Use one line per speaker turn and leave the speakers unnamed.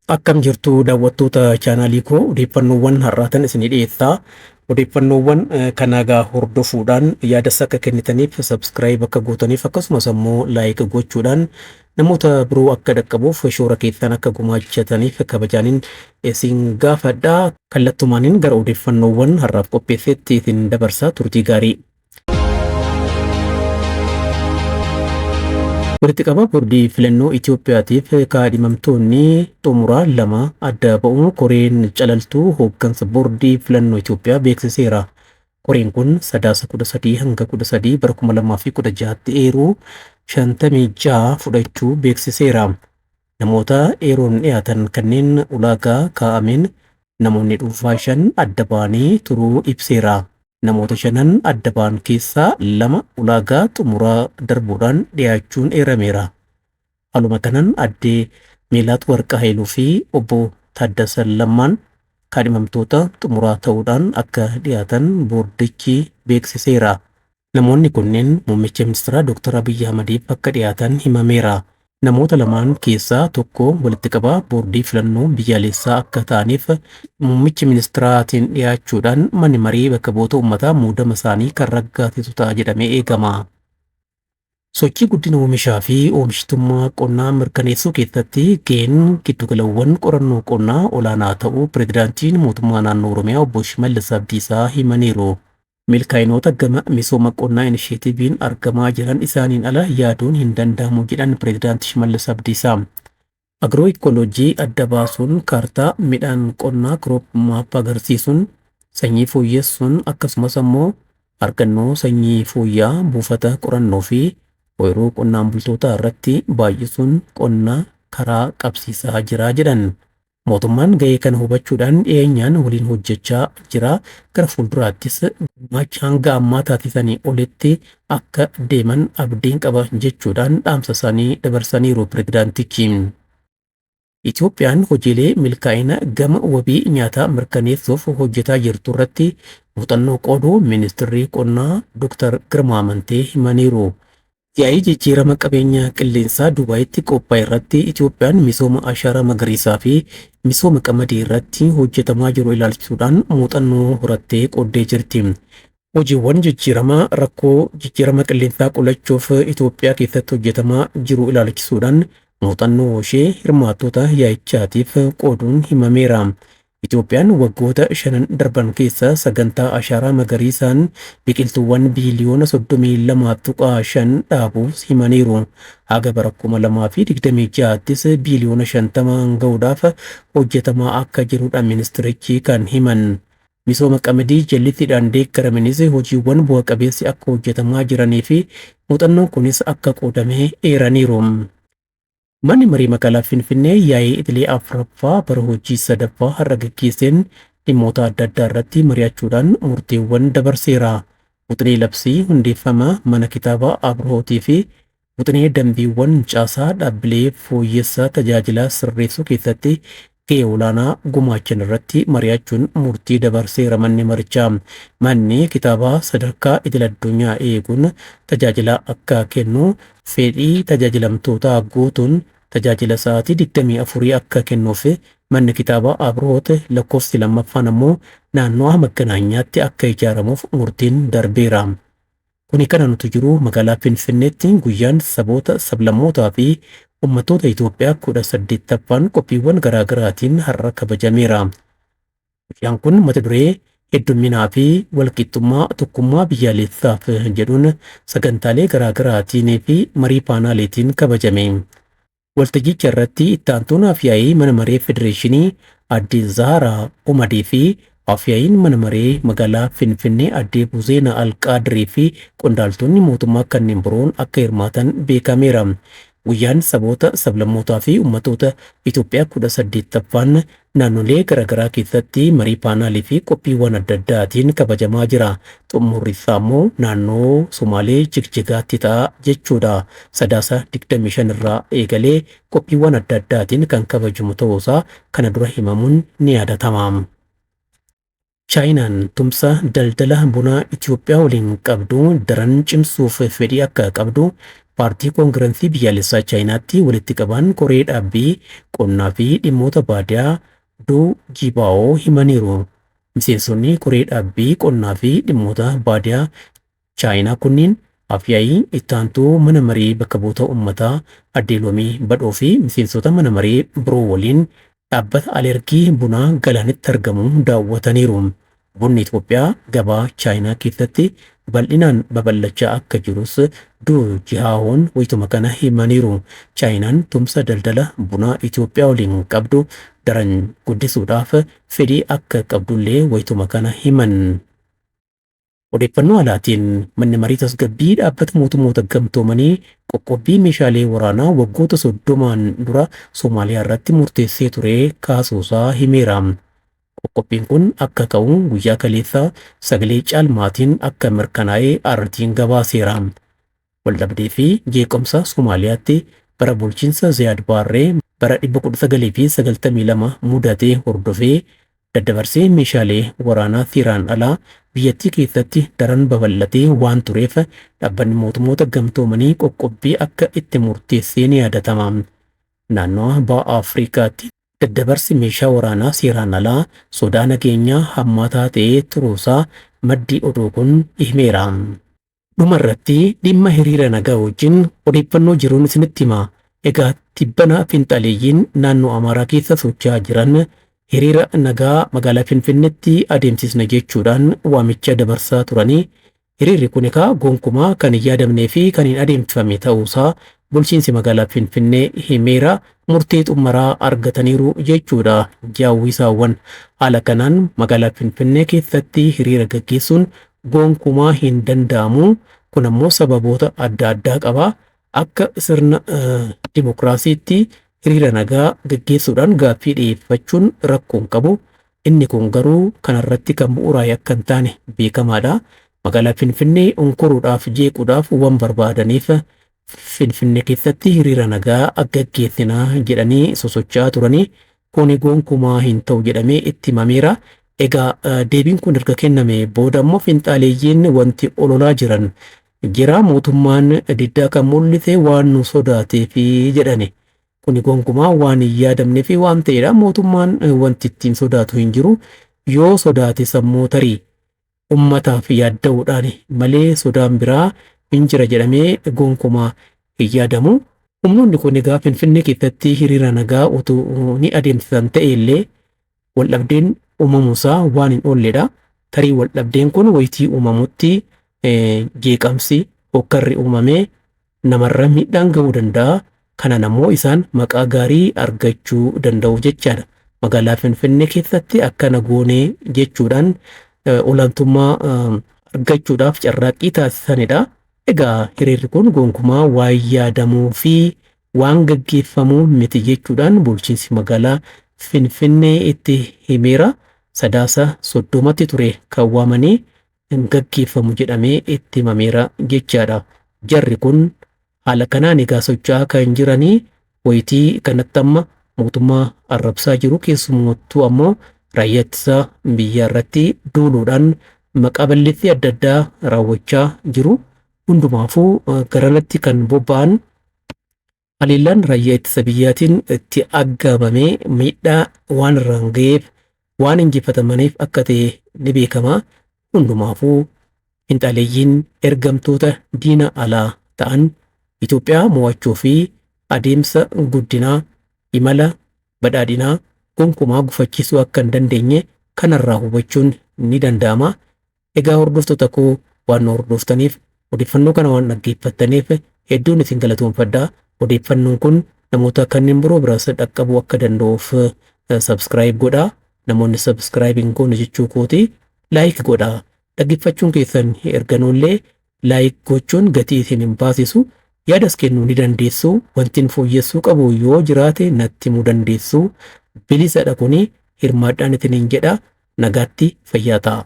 Akkam jirtu daawwattoota chaanaalii koo, odeeffannoowwan har'aatan isinii dhiyeessaa. Odeeffannoowwan kana egaa hordofuudhaan yaadas akka kennitaniif subscribe akka gootaniif, akkasumas ammoo like gochuudhaan namoota biroo akka dhaqqabuuf shoora keessan akka gumaachataniif kabajaaniin isin gaafadha. Kallattumaaniin gara odeeffannoowwan har'aaf qopheessetti isin dabarsaa, turtii gaarii. Walitti qabaa boordii filannoo Itoophiyaatiif kaadhimamtoonni xumuraa lama adda ba'uun koreen calaltuu hooggansa boordii filannoo Itoophiyaa beeksiseera. Koreen kun Sadaasa 13 hanga 13 bara 2016tti eeruu 56 fudhachuu beeksiseera. Namoota eeruun dhiyaatan kanneen ulaagaa kaa'ameen namoonni dhuunfaa 5 adda ba'anii turuu ibseera. Namoota shanan adda ba'an keessaa 2 ulaagaa xumuraa darbuudhaan dhiyaachuun eerameera. Haaluma kanaan addee Meelaat Warqa Haayiluu fi obbo Taaddasa Lammaan kaadhimamtoota xumuraa ta'uudhaan akka dhiyaatan boordichi beeksiseera. Namoonni kunneen muummicha ministeeraa Dr. Abiyyi Ahmadiif akka dhiyaatan himameera. Namoota lamaan keessaa tokko walitti qabaa boordii filannoo biyyaalessaa akka ta'aniif muummichi ministeeraatiin dhiyaachuudhaan manni marii bakka bu'oota uummataa muudama isaanii kan raggaasisu ta'a jedhamee eegama. Sochii guddina oomishaa fi oomishtummaa qonnaa mirkaneessuu keessatti gaheen giddugalawwan qorannoo qonnaa olaanaa ta'uu pirezidaantiin mootummaa naannoo Oromiyaa obbo Shimallis Abdiisaa himaniiru. Milkaa'inoota gama misooma qonnaa inisheetiiviin argamaa jiran isaaniin ala yaaduun hin danda'amu jedhan pirezidaanti Shimallis Abdiisaa. Agiroo ikkooloojii adda baasuun kaartaa midhaan qonnaa crop map agarsiisuun, sanyii fooyyessuun, akkasumas ammoo argannoo sanyii fooyya'aa buufata qorannoo fi ooyiruu qonnaan bultootaa irratti baay'isuun qonna karaa qabsiisaa jira jedhan. Mootummaan gahee kana hubachuudhaan dhiyeenyaan waliin hojjechaa jira. Gara fuulduraattis gumaacha hanga ammaa taasisanii olitti akka deeman abdiin qaba jechuudhaan dhaamsa isaanii dabarsaniiru pirezidaantichi. Itoophiyaan hojiilee milkaa'ina gama wabii nyaataa mirkaneessuuf hojjetaa jirtu irratti muuxannoo qooduu ministeerri qonnaa Dr. Girmaa Amantee himaniiru. Yaa'ii jijjiirama qabeenya qilleensaa Dubaayitti qophaa'e irratti Itoophiyaan misooma ashaaraa magariisaa fi misooma qamadii irratti hojjetamaa jiru ilaalchisuudhaan muuxannoo horattee qooddee jirti. Hojiiwwan jijjiiramaa rakkoo jijjiirama qilleensaa qolachuuf Itoophiyaa keessatti hojjetamaa jiru ilaalchisuudhaan muuxannoo ishee hirmaattota yaa'ichaatiif qooduun himameera. Itoophiyaan waggoota shanan darban keessa sagantaa ashaaraa magariisaan biqiltuuwwan biiliyoona 32.5 dhaabuuf himaniiru. Haga bara 2026ttis biiliyoona 50 gahuudhaaf hojjetamaa akka jirudha ministirichi kan himan. Misooma qamadii jallisiidhaan deeggaramanis hojiiwwan bu'a qabeessi akka hojjetamaa jiranii fi muuxannoon kunis akka qoodame eeraniiru. Manni marii magaalaa Finfinnee yaa'ii idilee 4ffaa bara hojii 3ffaa har'a gaggeesseen dhimmoota adda addaa irratti mari'achuudhaan murteewwan dabarseera. Wixinee labsii hundeeffama mana kitaabaa Abrihootii fi wixinee dambiiwwan caasaa dhaabbilee fooyyessa tajaajilaa sirreessuu keessatti gahee olaanaa gumaachan irratti mari'achuun murtii dabarseera manni marichaa. Manni kitaabaa sadarkaa idil addunyaa eeguun tajaajila akka kennu, fedhii tajaajilamtootaa guutuun tajaajila sa'aatii 24 akka kennuuf manni kitaabaa Abrihoot lakkoofsi 2ffaan ammoo naannoo Magganaanyaatti akka ijaaramuuf murtiin darbeera. Kuni kana nuti jiru magaalaa Finfinneetti guyyaan saboota, sablammootaa fi uummattoota Itoophiyaa 18ffaan qophiiwwan garaagaraatiin har'a kabajameera. Guyyaan kun mata duree heddumminaa fi walqixxummaa tokkummaa biyyaalessaaf jedhuun sagantaalee garaagaraatiin fi marii paanaaleetiin kabajame. Waltajjicha irratti itti aantuun afyaa'ii mana maree federeeshinii aadde Zaaraa Umadii fi afyaa'iin mana maree magaalaa Finfinnee aadde Buzeena Alqaadirii fi qondaaltonni mootummaa kanneen biroon akka hirmaatan beekameera. Guyyaan saboota, sablammootaa fi uummattoota Itoophiyaa 18ffaan naannolee garaagaraa keessatti marii paanaalii fi qophiiwwan adda addaatiin kabajamaa jira. Xumurri isaa immoo naannoo Somaalee Jigjigaatti ta'a jechuudha. Sadaasa 25 irraa eegalee qophiiwwan adda addaatiin kan kabajamu ta'uusaa kana dura himamuun ni yaadatama. Chaayinaan tumsa daldala bunaa Itoophiyaa waliin qabdu daran cimsuuf fedhii akka qabdu paartii koongirensii biyyaalessaa Chaayinaatti walitti qabaan koree dhaabbii qonnaa fi dhimmoota baadiyaa Duu Jibaa'oo himaniiru. Miseensonni koree dhaabbii qonnaa fi dhimmoota baadiyaa Chaayinaa kunniin Afyaa'ii ittaantuu mana marii bakka bu'oota uummataa Addee Loomii Badhoo fi miseensota mana marii biroo waliin dhaabbata alergii bunaa Galaanitti argamu daawwataniiru. Bunni Itoophiyaa gabaa Chaayinaa keessatti bal'inaan babal'achaa akka jirus Duu Jihaawoon wayituma kana himaniiru. Chaayinaan tumsa daldala bunaa Itoophiyaa waliin qabdu daran guddisuudhaaf fedhii akka qabdullee wayituma kana himan. Odeeffannoo alaatiin manni marii tasgabbii dhaabbata mootummoota gamtoomanii qoqqobbii meeshaalee waraanaa waggoota 30n dura Somaaliyaa irratti murteessee ture kaasuusaa himeera. Qoqqobbiin kun akka ka'u guyyaa kaleessaa sagalee caalmaatiin akka mirkanaa'e RT'n gabaaseera. Waldhabdee fi jeequmsa Somaaliyaatti bara bulchiinsa Ziyaad Baarree bara 1992 mudate hordofee daddabarsee meeshaalee waraanaa seeraan alaa biyyattii keessatti daran babal'atee waan tureef dhaabbanni mootummoota gamtoomanii qoqqobbii akka itti murteessee ni yaadatama. Naannawa baha Afrikaatti daddabarsi meeshaa waraanaa seeraan alaa sodaa nageenyaa hammaataa ta'ee turuusaa maddi oduu kun himeera. Dhuma irratti dhimma hiriira nagaa wajjin odeeffannoo jiruun isinitti hima. Egaa tibbana finxaleeyyiin naannoo Amaaraa keessa socho'aa jiran hiriira nagaa magaalaa Finfinneetti adeemsisna jechuudhaan waamicha dabarsaa turanii hiriirri kun egaa gonkumaa kan hin yaadamnee fi kan hin adeemsifamne ta'uusaa bulchiinsi magaalaa Finfinnee himeera murtee xumuraa argataniiru jechuudha. Jaawwisaawwan haala kanaan magaalaa Finfinnee keessatti hiriira gaggeessuun gonkumaa hin danda'amu. Kun ammoo sababoota adda addaa qaba. Akka sirna dimokiraasiitti hiriira nagaa gaggeessuudhaan gaaffii dhiyeeffachuun rakkoo hin qabu. Inni kun garuu kanarratti kan bu'uuraa'e akka hin taane beekamaadha. Magaalaa Finfinnee unkuruudhaaf jeequudhaaf waan barbaadaniif Finfinnee keessatti hiriira nagaa gaggeessinaa jedhanii sosocho'aa turanii kuni gonkumaa hin ta'u jedhamee itti himameera. Egaa deebiin kun erga kenname booda immoo finxaaleeyyiin wanti ololaa jiran jira mootummaan diddaa kan mul'ise waan nu sodaateefi jedhani. Kuni gonkumaa waan hin yaadamnee fi waan ta'edha. Mootummaan wanti ittiin sodaatu hin jiru. Yoo sodaate sammuu tarii ummataaf yaadda'uudhaan malee sodaan biraa hin jira jedhamee gonkumaa hin yaadamu. Humnoonni kun egaa Finfinnee keessatti hiriira nagaa utuu ni adeemsisan ta'e illee waldhabdeen uumamuusaa waan hin oolledha. Tarii waldhabdeen kun wayitii uumamutti jeeqamsi hokkarri uumamee namarra miidhaan ga'uu danda'a. Kanaan ammoo isaan maqaa gaarii argachuu danda'u jechaadha. Magaalaa Finfinnee keessatti akkana goonee jechuudhaan olaantummaa argachuudhaaf carraaqqii taasisanidha. Egaa hiriirri kun gonkumaa waan yaadamuu fi waan gaggeeffamuu miti jechuudhaan bulchiinsi magaalaa Finfinnee itti himeera. Sadaasa 30tti ture kan waamanii hin gaggeeffamu jedhamee itti himameera jechaadha. Jarri kun haala kanaan egaa socho'aa kan jiranii wayitii kanatti amma mootummaa arrabsaa jiru keessumattuu ammoo raayyaa ittisa biyyaa irratti duuluudhaan maqaa balleessii adda addaa raawwachaa jiru. Hundumaafuu garanatti kan bobba'an haleellaan raayyaa ittisa biyyaatiin itti aggaamamee miidhaa waan irraan ga'eef waan injifatamaniif akka ta'e ni beekama. Hundumaafuu finxaaleeyyiin ergamtoota diina alaa ta'an Itoophiyaa mo'achuu fi adeemsa guddinaa imala badhaadhinaa gonkumaa gufachiisuu akka hin dandeenye kanarraa hubachuun ni danda'ama. Egaa hordoftoota koo waan nu hordoftaniif odeeffannoo kana waan dhaggeeffattaniif hedduun isin galatoomfadha. Odeeffannoon kun namoota kanneen biroo biraas dhaqqabuu akka danda'uuf subscribe godhaa. Namoonni subscribe hin goone jechuu kooti like godhaa. Dhaggeeffachuun keessan erganoollee like gochuun gatii isin hin baasisu. Yaadas kennuu ni dandeessu. Wanti fooyyessuu qabu yoo jiraate natti himuu dandeessu. Bilisadha kuni hirmaadhaan isiniin jedha. Nagaatti fayyaa ta'a.